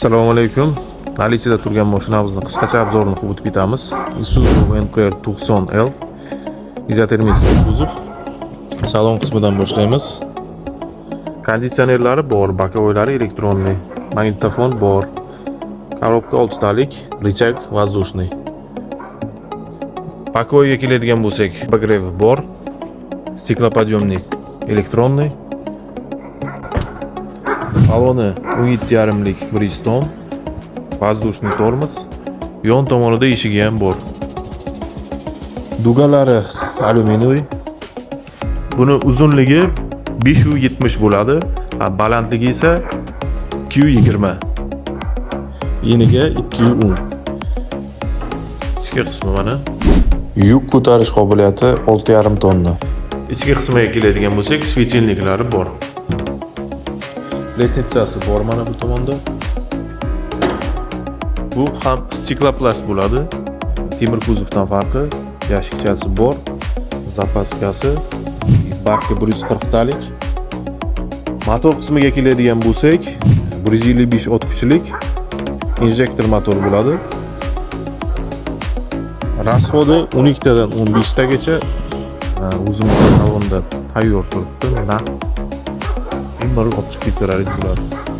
Assalomu alaykum. Наличие da turgan mashinamizni qisqacha обзор ini qilib o'tib ketamiz. Isuzu NQR 90L, изотермический kuzov. Salon qismidan boshlaymiz. Konditsionerlari bor, боковой lari электронный, magnitofon bor. Коробка 6 talik, рычаг воздушный. Боковой ga keladigan bo'lsak, обогрев bor. Стеклоподъемник электронный. Baloni 17,5 lik Bridgestone. Воздушный тормоз. Yon tomonida eshigi ham bor. Дуга lari алюминиевый. Buni uzunligi 570 bo'ladi, balandligi esa 220. Eniga 210. Ichki qismi mana. Yuk ko'tarish qobiliyati 6,5 tonna. Ichki qismiga keladigan bo'lsak, светильник lari bor. Лестница si bor mana bu tomonda. Bu ham стеклопласт bo'ladi. Temir kuzovdan farqi, ящик chasi bor, запаска si, baki 140 talik. Motor qismiga keladigan bo'lsak, 155 ot kuchlik injektor motor bo'ladi. Расход i 12 tadan 15 tagacha. O'zimiz salonda tayyor turibdi, naqd bemalol olib chiqib ketsalaringiz bo'ladi.